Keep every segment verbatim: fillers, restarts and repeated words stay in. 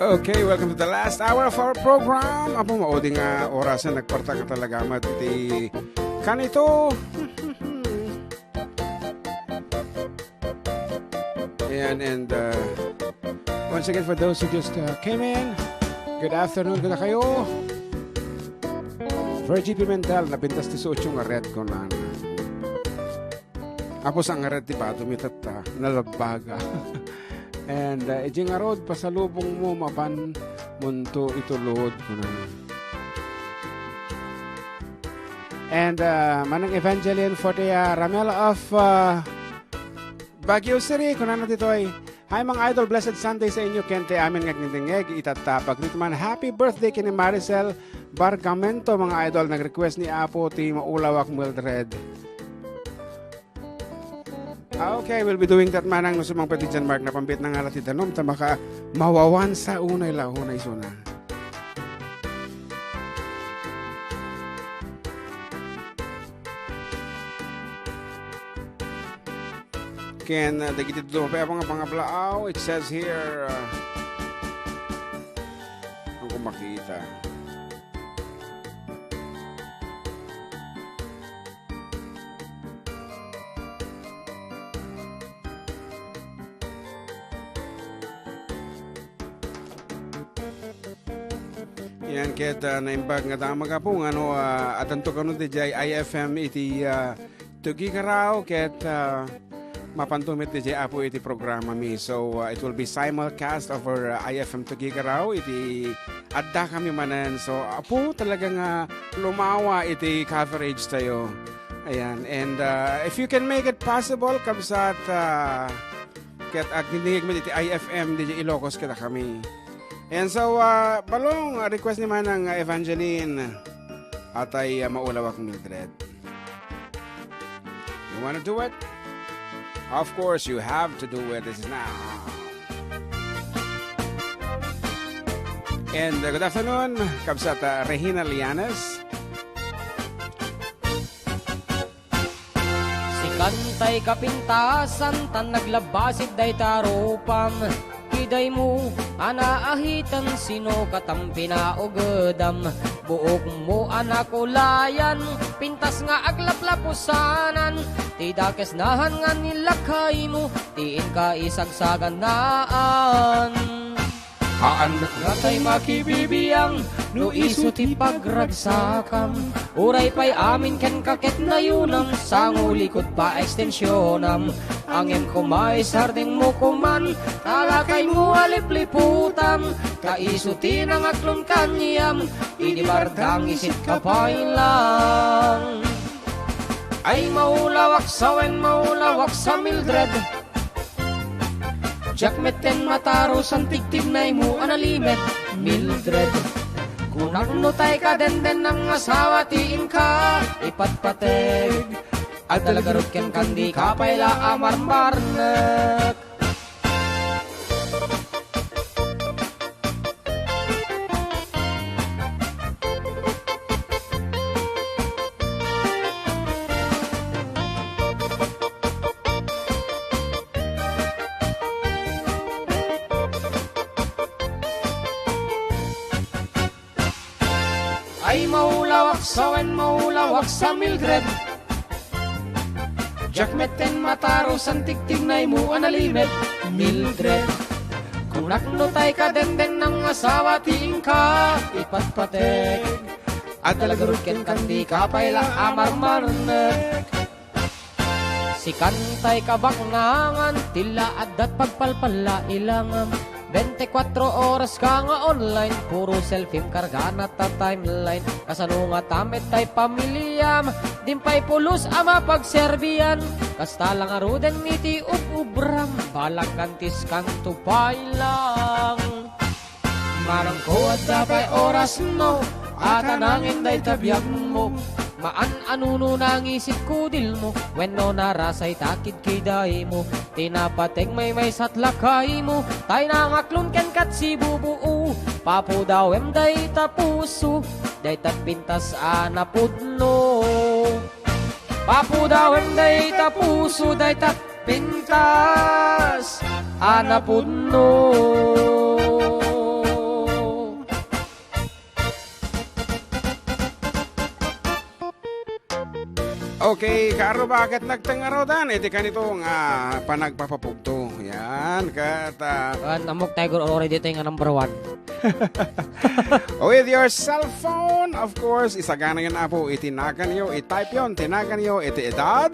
Okay, welcome to the last hour of our program. Apo, maudi nga orasen, nagparta ka talaga met iti kanito. Ayan, and, uh, once again, for those who just, uh, came in, good afternoon kadakayo. Virgie Pimentel, napintas ti suot nga red ko na. Apo, sa nga red ti bato mi tatta, nalabbaga. And, uh, iti ngarud, pasalubong mo, mapan munto itulod, kunan. And, uh, Manang Evangeline for the, uh, Ramel of, uh, Baguio City, kunana ditoy, "Hi, mga idol, blessed Sunday sa inyo, ken ti amin nga agdingdingngeg, itatta pagritman, happy birthday ken ni Maricel Bargamento, mga idol, nag-request ni Apo ti maulawak Mildred." Ah, okay, we'll be doing that, manang, no sumangpet ti John Mark, napambit na nga la ti danum, ta baka mawawansa unay la, unay suna. Ken, uh, dagiti dumape a mga pangablaaw, it says here, uh, ang kumakita. Yan, ket, ah, naimbag nga damag, Apo, nga no, ah, addanto kano diay I F M iti, ah, Tuguegarao, ket, ah, mapanto met diay, Apo, iti programa mi. So, ah, it will be simulcast over, ah, I F M Tuguegarao iti adda kami manen. So, Apo, talaga nga lumawa iti coverage tayo. Ayan. And, ah, if you can make it possible, kabsat, ah, ket agdingdingngeg met iti I F M diay Ilocos kadakami. And so, ah, balong, ah, request ni manang, ah, Evangeline. Atay, ah, maulawak Mildred. You wanna do it? Of course, you have to do it. This is now. And, uh, good afternoon, kabsat, uh, Regina Lianes. Sikan tay kapintasan, tan naglabasit dayta rupam. Kidaymo a naahitan, sino katam pinaugedam? Buokmo a nakulayan, pintas nga aglaplapusanan, ti dakes nahan nga nilakaymo, ti inka isagsaganaan. Haan nga tay makibibiang, no isu ti pagragsakam. Uray pay amin kenka ket nayunam, sango likod pa extensionam. Ngem koma isardengmo koman, talakaymo a lipliputam, ta isu ti nangaklon kaniam, idi bardang isit ka pay lang. Ay, maulawak sa wen, maulawak sa Mildred. Diak metten matarusan ti tigtignaymo a nalimed, Mildred. Kunak no tay kadendennam nga asawa ti inka ipatpateg. Adda la garud kenka, dika pay la a marmarnek. Ay, maulawak sa wen, maulawak sa Mildred. Diak metten matarusan ti tigtignaymo a nalimed, Mildred. Kunak no tay kadendennam nga asawa ti inka ipatpateg. Adda la garud kenka, dika pay la a marmarnek. Sikan tay kabaknangan, ti la addat pagpalpalla ilangam. Bente kuatro oras ka nga online, puro selfiem kargana ta timeline. Kasano nga ta met tay pamiliam, din pay pulos a mapagserbian. Kasta la ngaruden iti ub-ubram, balang gantiskan to pay lang. Manangko, adda pay orasmo, a tanangen dayta biagmo. Maan a nuno nangisit kudilmo, wenno narasay ta kidkidaymo. Ti napateg maymaysa ti lakaymo, tay nangaklon kenka ti bubuu. Papudawem dayta puso, dayta pintas a napudno. Papudawem dayta puso, dayta pintas a napudno. Okay, kaaro, bakit nagtangarodan? Iti kanito nga panagpapapugto. Yan, kat, ah, Ah, namok tayo already tayo nga number one. With your cell phone, of course, isagana yon, Apo, iti naganyo, i-type yon, ti naganyo, iti edad,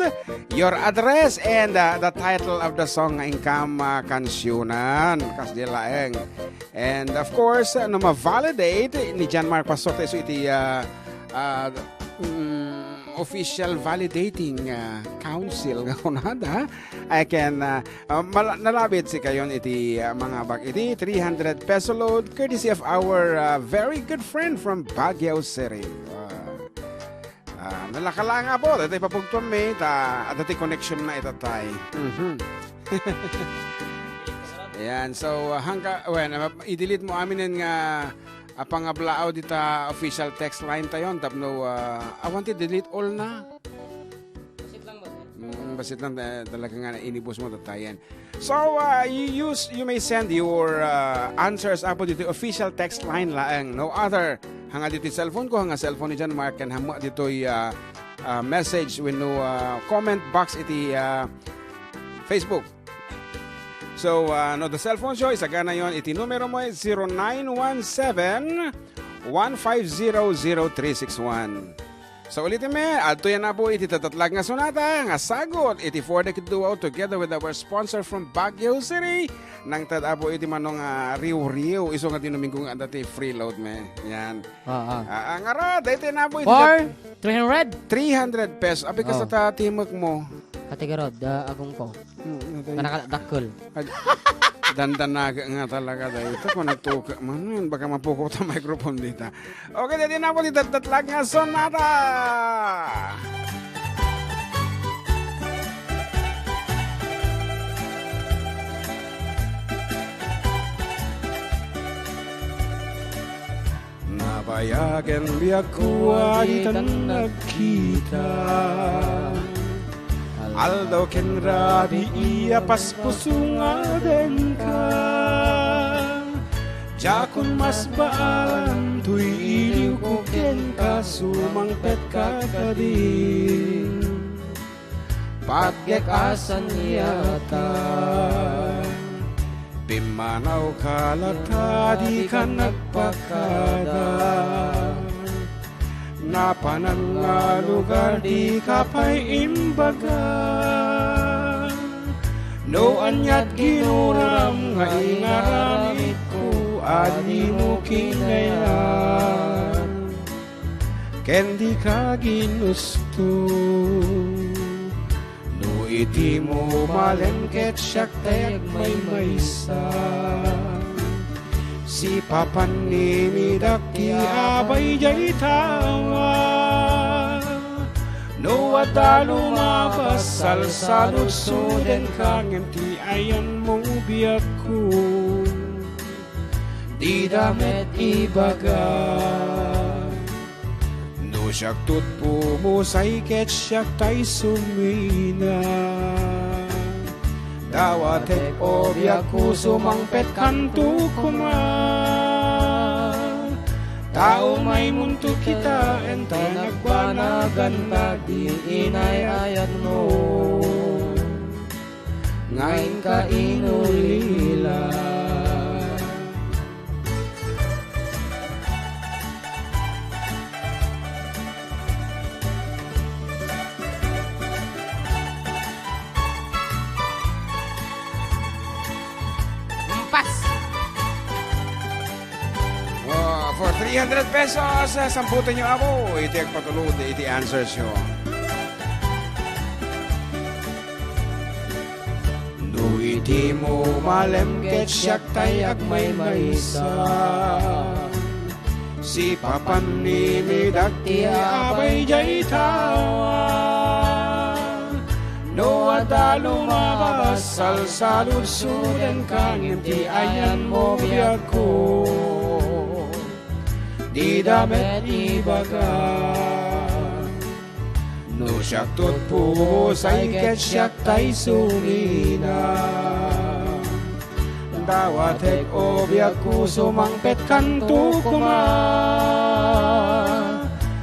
your address, and, uh, the title of the song nga inkam, uh, kansyonan. Kas di laeng. And of course, uh, no ma-validate ni John Mark, pastor tayo iti, uh, uh, mm, official validating, uh, council nga kunada, I can, uh, uh, mala-, nalabit sikayon iti, uh, mga bag iti three hundred peso load courtesy of our, uh, very good friend from Baguio City. Uh, uh, nalaka lang, Apo, dati papugtuan mi, ta, adati connection na itatay. Mhm. Ayan, so, uh, hangka, well, uh, i-delete mo aminen nga, uh, pangablaaw dita official text line tayon, tapno, uh, awan ti delete all na. Basit lang, boss. Mm, basit lang, eh, talaga nga inibus mo, tatayan. So, uh, you use, you may send your, uh, answers, Apo, dito official text line laeng. No other, hanga dito cellphone ko, hanga cellphone ni John Mark, ken hanga ditoy, uh, uh, message wenno, uh, comment box iti, uh, Facebook. So, uh, no, the cellphone show, isagana yon iti numero mo, zero nine one seven, one five zero, zero three six one. So, ulitin mi, adtoy, Apo, iti tatatlag nga sonata nga sagut iti For the Kid Duo together with our sponsor from Baguio City. Nangted, Apo, iti mano nga riwriw, isu nga ti Domingo nga adda ti free load mi. Yan. Ah, ah. Ah, ah, ngara, daytoy, Apo, iti For tat-, three hundred? Three hundred pesos. Abi, Oh. kasta ta timek mo. Katigarod, ah, agong ko. Hmm, okay. Kanakadakkel. Ag-, dandanaga nga talaga dayta. Kung nagtuka man, yun, baka mapukaw ta microphone dita. Okay, daytoy, Apo, ti tattatlag nga sonata. Nabayagen biagko a ditan nagkita. Aldaw ken rabii a paspusungadenka. Diakon masbaan toy iliwko kenka, sumangpetka kadi. Patgek a saniata. Pimmanawka latta, dika nagpakada. Napanan nga lugar, dika pay imbaga. No aniat ginuram nga ingaramidko a dimo kinayat. Ken dika ginusto. No iti mo malem ket siak tay agmaymaysa. Sipapan ni midak ti abay diay tawa. No adda lumabas, salsaludsodenka ngem ti ayanmo biagko. Dida met ibaga. No siak tutpo mo, say ket siak tay sumina. Dawatek o biagko, sumangpetkanto koma. Ta umaymonto kitaen, ta nagbanagan dagiti inay-ayatmo. Nga inka inulila. Umpas! Oh, for three hundred pesos, ah, sambutan nyo ako. Iti agpatulod, iti answers nyo. No iti mo malem ket siak tay agmaymaysa. Sipapan ni midak ti abay diay tawa. No adda lumabas, salsaludsodenka ngem ti ayanmo biagko. Dida met ibaga. No siak tutpo, say ket siak tay sumina. Dawatek o biagko, sumangpetkanto koma.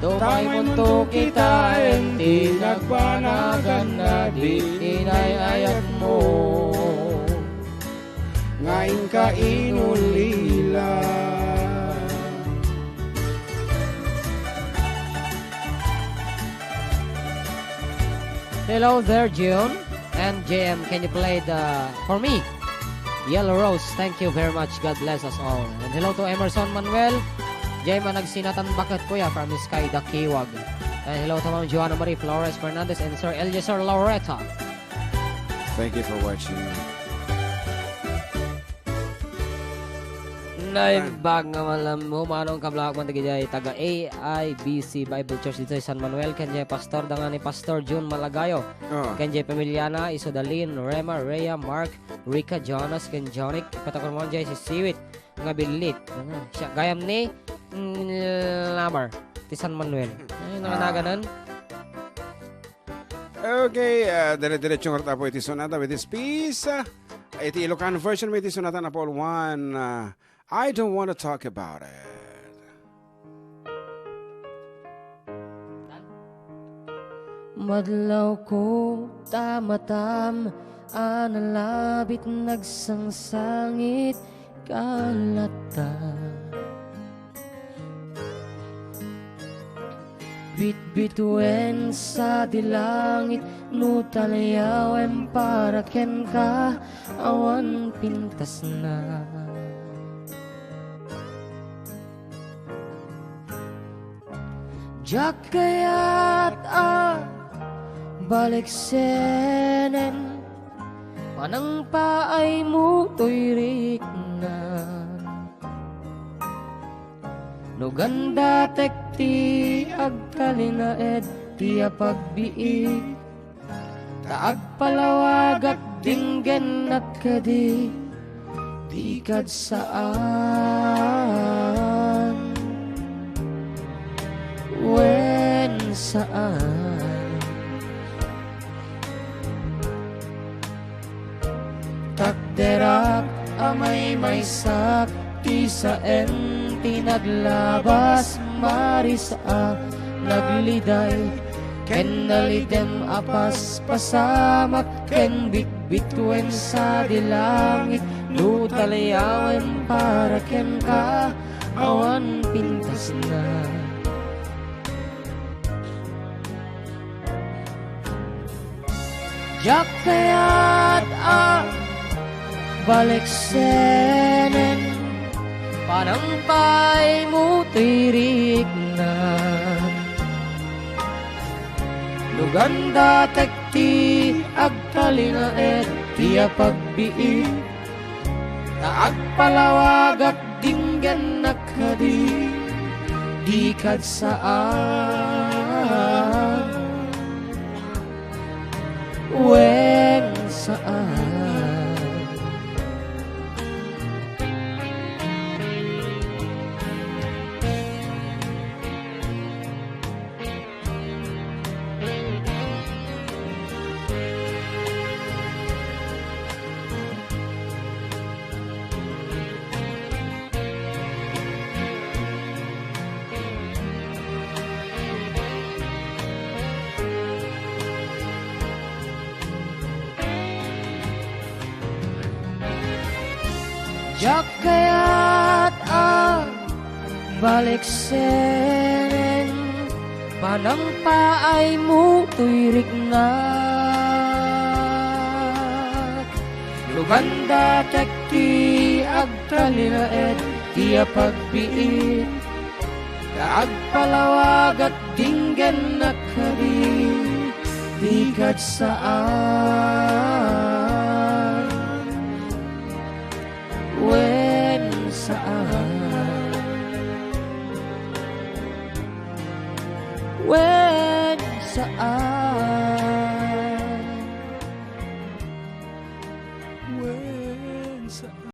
Tumaymonto kitaen ti nagbanagan na di inay-ayatmo nga inka inulila. Hello there, June and J M. Can you play the, for me? Yellow Rose, thank you very much. God bless us all. And hello to Emerson Manuel. J M ang nagsinatan baket, kuya, from Sky Dakiwag. And hello to Ma'am Joanna Marie Flores Fernandez and Sir Eliezer Laureta. Thank you for watching. Naimbag nga malam mo, manong kablak man dagiti taga A I B C Bible Church dito sa San Manuel, ken jay pastor da nga ni Pastor Jun Malagayo. Oh. Ken jay pamiliana, isu da Lynn, Rema, Rhea, Mark, Rica, Jonas, ken Jonic, ipatakor mo jay si Siwit nga billit. Siya, gayam ni, mm, Lamar, ti San Manuel. Ay, Ah. nanganaganan. Okay, ah, dire-diretso nga ratapo iti sonata with this piece. Ah, iti Ilocano version mo iti sonata na Paul one, ah, I don't wanna talk about it. Madlawko ta matam a nalabit nagsangsangit ka latta. Bitbituen sadi langit no taliawen para kenka awan pintasna. Diak kayat a baliksenen panangpaaymo toy rikna. No gandatek ti agtalinaed ti apagbiit, ta agpalawagak dinggennak kadi, dikad saan. Wen saan. Takderak a maymaysak ti saen ti naglabas, marisa, nagliday, ken nalidem a paspasamak ken bitbituen sadi langit no taliawen para kenka awan pintasna. Diak kayat a baliksenen panangpaaymo ti rikna. No gandatek ti agtalinaed ti apagbiit, ta agpalawagak dinggennak kadi, dikad saan. Wen saan. Diak kayat a baliksenen panangpaaymo toy riknak. Lugandatek ti agtalinaed ti apagbiit, ta agpalawagak dinggennak kadi, dikad saan. Wen saan. Wen saan.